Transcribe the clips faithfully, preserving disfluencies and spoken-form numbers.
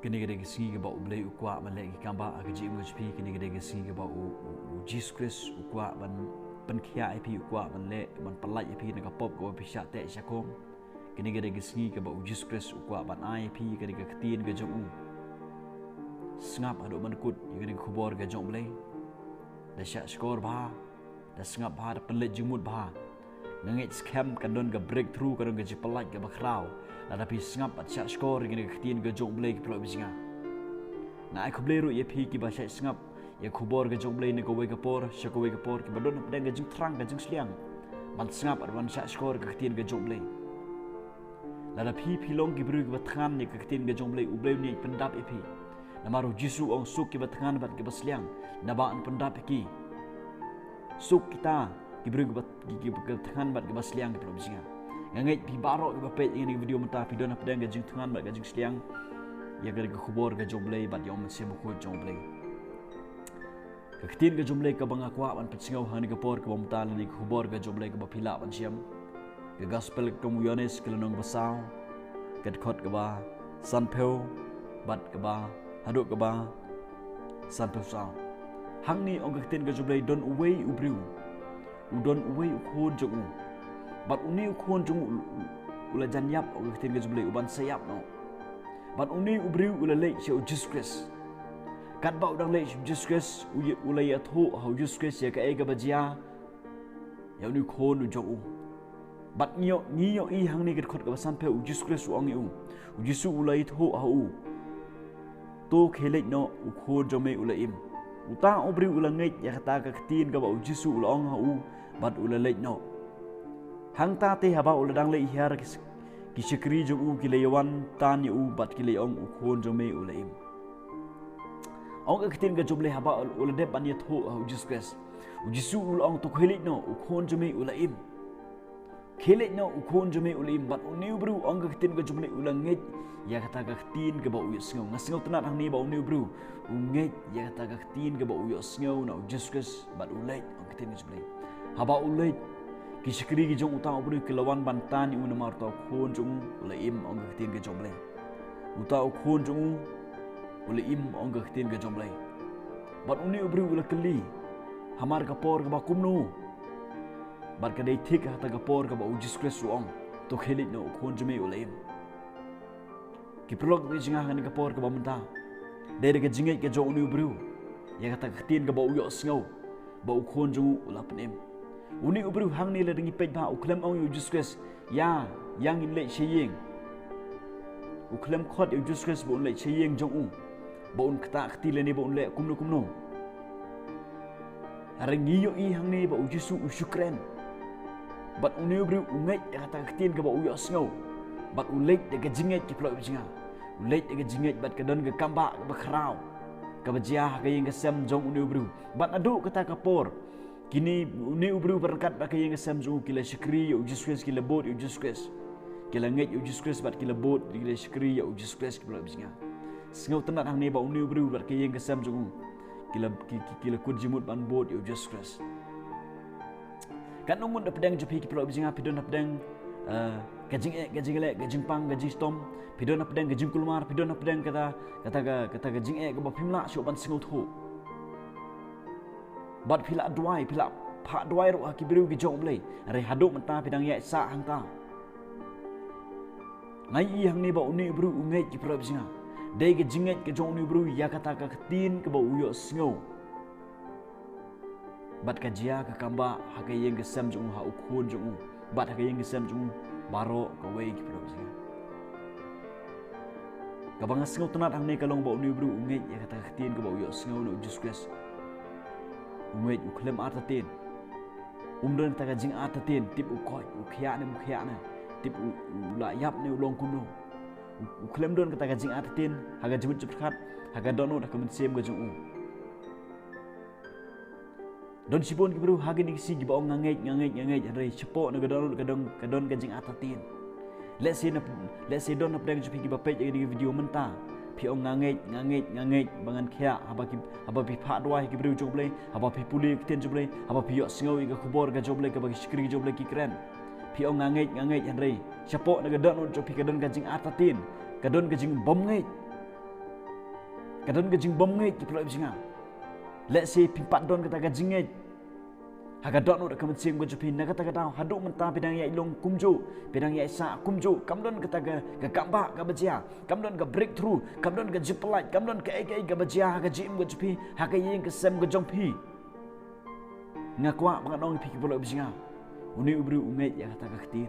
Kane ka dei ka sngi kaba U Blei u kwah ban leh ki kamba ha ka jingim ka jong phi. Kane ka dei ka sngi kaba u, u, u Jisu Khrist u kwah ban pynkhiah ïa phi, u kwah ban leh, ban pyllait ïa phi na ka pop kaba phi shah teh shah khong. Kane ka dei ka sngi kaba u Jisu Khrist u kwah ban ai ïa phi kane ka ktien ka jong u. Sngap haduh ban kut ïa kane ka khubor ka jong U Blei. Da shah shkor bha, da sngap bha, da pynleit jingmut bha. Nga ngeit skhem kan don ka breakthrough, kan don ka jingpyllait kaba khraw lada phi sngap bad shah shkor ïa kane ka ktien ka jong U Blei, ki paralok ba jong nga. Nga ai khublei ruh ïa phi kiba shah sngap ïa ka khubor ka jong U Blei na kawei ka por sha kawei ka por, kiba don hapdeng ka jingthrang ka jingsliang ban sngap bad ban shah shkor ïa ka ktien ka jong U Blei. Lada phi, phi long ki briew kiba thngan ïa ka ktien ka jong U Blei, U Blei un ïai pyndap ïa phi. Namar u Jisu u ong, suk kiba thngan bad kiba sliang, naba yn pyndap ïa ki. Suk kita ki briew kiba, ki, ki, kiba thngan bad kiba sliang, ki paralok ba jong nga. Nga ngeit phi baroh kiba peit ïa kane ka video mynta phi don hapdeng ka jingthngan bad ka jingsliang ïa kane ka khubor ka jong U Blei bad ïa U Mynsiem Bakhuid jong U Blei. Ka ktien ka jong U Blei kaba nga kwah ban pynsngew ha kane ka por kaba mynta lane ka khubor ka jong U Blei kaba phi lah ban shem, ka gospel ka jong u Ïoannis, ka lynnong ba saw, ka dkhot kaba sanphew bad kaba haduh kaba sanphew saw. Hangne ong ka ktien ka jong U Blei, don uwei u briew, u don uwei u khun jong u. Bad une u khun jong u u, u, u la jan ïap, ong ka ktien ka jong U Blei, u ban sa ïap noh. Bad une u briew u la leit sha u Jisu Khrist. Katba u dang leit sha u Jisu Khrist, u, u la ïathuh ha u Jisu Khrist ïa kaei kaba jia ïa une u khun u jong u. Bad ngi ïoh, ngi ïohi hangne ka dkhot kaba sanphew, u Jisu Khrist u ong ïa u. U Jisu u la ïathuh ha u. To khie leit noh, u khun jong me u la im. Uta u briew u la ngeit ïa kata ka ktien kaba u Jisu u la ong ha u, bad u la leit noh. Hangta te haba u la dang leit hiar, ki, ki shakri jong u ki la ïawan tan ïa u bad ki la ong, u khun jong me u la im. Ong ka ktien ka jong U Blei haba u la dep ban ïathuh ha u Jisu Khrist, u Jisu u la ong, to khie leit noh, u khun jong me u la im. Khie leit noh, u khun jong me u la im. Bad une u briew, ong ka ktien ka jong U Blei, u la ngeit ïa kata ka ktien kaba u ïohsngew. Nga sngewtynnat hangne ba une u briew u ngeit ïa kata ka ktien kaba u ïohsngew na u Jisu Khrist bad u leit, ong ka ktien ka jong U Blei. Haba u leit, ki shakri ki jong uta u briew ki la wan ban tan ïa u namar uta u khun jong u u la im, ong ka ktien ka jong U Blei. Uta u khun jong u u la im, ong ka ktien ka jong U Blei. Bad une u briew u la kylli, hamar ka por kaba kumno? Bad ka dei thik ha kata ka por kaba u Jisu Khrist u ong, to khie leit noh, u khun jong me u la im. Ki paralok ba jong nga, ha kane ka por kaba mynta, dei da ka jingngeit ka jong une u briew ïa kata ka ktien kaba u ïohsngew ba u khun jong u u la pynim. Une u briew hangne lada ngi peit bha, u khlem ong ïa u Jisu Khrist, ïa, ïa ngin leit sha ïing. U khlem khot ïa u Jisu Khrist ba un leit sha ïing jong u, ba un ktah kti lane ba un leh kumno kumno. Hynrei ngi ïohi hangne ba u Jisu u shu kren. Bad une u briew u ngeit ïa kata ka ktien kaba u ïohsngew. Bad u leit da ka jingngeit, ki paralok ba jong nga. U leit da ka jingngeit bad ka don ka kambah kaba khraw kaba jia ha ka ïing ka sem jong une u briew. Bad naduh kata ka por, kine, une u briew bad ryngkat bad ka ïing ka sem jong u ki la shakri ïa u Jisu Khrist, ki la bud ïa u Jisu Khrist. Ki la ngeit ïa u Jisu Khrist bad ki la bud, ki la shakri ïa u Jisu Khrist, ki paralok ba jong nga. Sngewtynnat hangne ba une u briew bad ka ïing ka sem jong u ki la, ki, ki, ki la kut jingmut ban bud ïa u Jisu Khrist. Katno ngut hapdeng jong phi, ki paralok ba jong nga, phi don hapdeng, eh, ka jingeh, ka jingleh, ka jingpang, ka jingshitom, phi don hapdeng ka jingkulmar, phi don hapdeng kata, kata ka, kata ka jingeh kaba phim lah shuh ban sngewthuh. Bad phi la duwai, phi la phah duwai ruh ha ki briew ki jong U Blei. Hynrei haduh mynta phi dang ïaid sah hangta. Nga ïohi hangne ba une u briew u ngeit, ki paralok ba jong nga. Dei ka jingngeit ka jong une u briew ïa kata ka ktien kaba u ïohsngew. Bad ka jia ka kambah ha ka ïing ka sem jong u, ha u khun jong u. Bad ha ka ïing ka sem jong u baroh kawei, ki paralok ba jong nga. Kaba nga sngewtynnat hangne ka long ba une u briew u ngeit ïa kata ka ktien kaba u ïohsngew na u Jisu Khrist. U ngeit, u khlem artatien. Um don kata ka jingartatien, tip u koit, u khiah ne um khiah ne, tip u, u la ïap ne u long kumno. U, u khlem don kata ka jingartatien ha ka jingmut jingpyrkhat, ha ka dohnud, ha ka mynsiem ka jong u. Don shibun ki briew ha kine ki sngi kiba ong, nga ngeit, nga ngeit, nga ngeit, hynrei shapoh na ka dohnud ka don, ka don ka jingartatien. Lehse na, lehse don hapdeng jong phi kiba peit ïa kane ka video mynta, phi ong, nga ngeit, nga ngeit, nga ngeit ba ngan khiah, haba ki, haba phi phah duwai ha ki briew jong U Blei, haba phi pule ïa ka ktien jong U Blei, haba phi ïohsngew ïa ka khubor ka jong U Blei kaba ki shakri jong U Blei ki kren. Phi ong, nga ngeit, nga ngeit, hynrei shapoh na ka dohnud jong phi ka don ka jingartatien, ka don ka jingbymngeit. Ka don ka jingbymngeit ki paralok ba jong nga. Lehse phi pat don kata ka jingngeit ha ka dohnud ka mynsiem ka jong phi, na kata ka daw haduh mynta phi dang ïai long kumjuh, phi dang ïai sah kumjuh, kam don kata ka, ka kambah kaba jia, kam don ka breakthrough, kam don ka jingpyllait, kam don kaei kaei kaba jia ha ka jingim ka jong phi, ha ka ïing ka sem ka jong phi. Nga kwah ba ngan ong ïa phi ki paralok ba jong nga, une u briew u ngeit ïa kata ka ktien.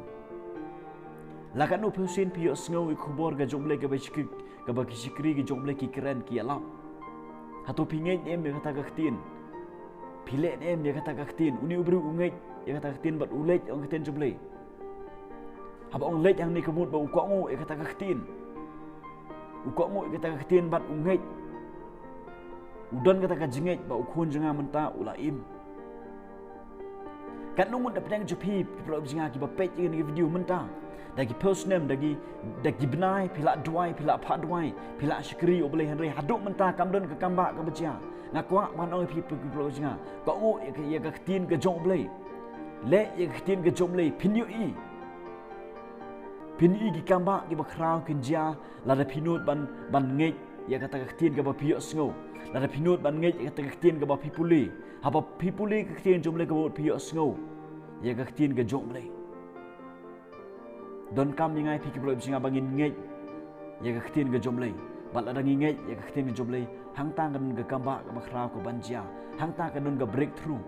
La katno phi sien phi ïohsngew ïa ka khubor ka jong U Blei kaba shakri, kaba ki shakri ki jong U Blei ki kren ki ïalap. Hato phi ngeit ne em ïa kata ka ktien? Phi leh ne em ïa kata ka ktien? Une u briew u ngeit ïa kata ka ktien bad u leit ong ka ktien jong U Blei. Haba ong leit hangne ka mut ba u kohnguh ïa kata ka ktien. U kohnguh ïa kata ka ktien bad u ngeit. U don kata ka jingngeit ba u khun jong nga mynta u la im. Katno ngut na pdeng jong phi ki paralok ba jong nga kiba peit ïa kane ka video mynta, da ki phew snem, da ki, da ki bnai phi la duwai, phi la phah duwai, phi la shakri ïa U Blei, hynrei haduh mynta kam don ka kambah kaba jia. Nga kwah ban ong ïa phi ki paralok ba jong nga, kohnguh ïa ka, ïa ka ktien ka jong U Blei. Leh ïa ka ktien ka jong U Blei, phin ïohi. Phin ïohi ki kambah kiba khraw kin jia lada phi nud ban, ban ngeit ïa kata ka ktien kaba phi ïohsngew. Lada phi nud ban ngeit ïa kata ka ktien kaba phi pule. Haba phi pule ka ktien jong U Blei kaba mut phi ïohsngew ïa ka ktien ka jong U Blei. Donkam ïa nga ïa phi ki paralok ba jong nga ba ngin ngeit ïa ka ktien ka jong U Blei. Bad lada ngi ngeit ïa ka ktien ka jong U Blei, hangta ka don ka kambah kaba khraw kaban jia. Hangta ka don ka breakthrough.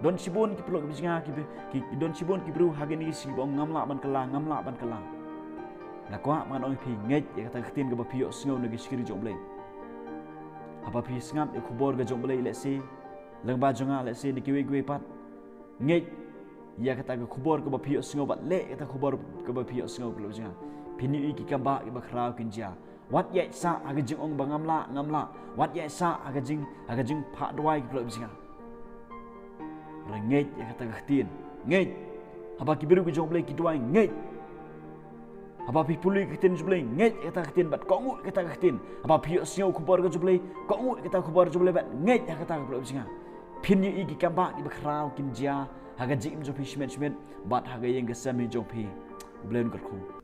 Don shibun ki paralok ba jong nga ki, ki, don shibun ki briew ha kine ki sngi ba ong ngam lah ban kylla, ngam lah ban kylla. Nga kwah ban ong ïa phi, ngeit ïa kata ka ktien kaba phi ïohsngew na ki shakri jong U Blei. Haba phi sngap ïa ka khubor ka jong U Blei, lehse lyngba jong nga, lehse na kiwei kiwei pat, ngeit ïa kata ka khubor kaba phi ïohsngew bad leh ïa kata ka khubor kaba phi ïohsngew, ki paralok ba jong nga. Phin ïohi ki kambah kiba khraw kin jia. Wat ïaid sah ha ka jingong ba ngam lah, ngam lah. Wat ïaid sah ha ka jing, ha ka jingphah duwai, ki paralok ba jong nga. Hynrei ngeit ïa kata ka ktien. Ngeit. Haba ki briew ki jong U Blei ki duwai, ngeit. Haba phi pule ka ktien jong U Blei, ngeit ïa kata ka ktien bad kohnguh ïa kata ka ktien. Haba phi ïohsngew ka khubor ka jong U Blei, kohnguh ïa kata ka khubor jong U Blei bad ngeit ïa kata, ki paralok ba jong nga. Phin ïohi ki kambah kiba khraw kin jia ha ka jingim jong phi shimet shimet bad ha ka ïing ka sem jong phi. U Blei un kyrkhu.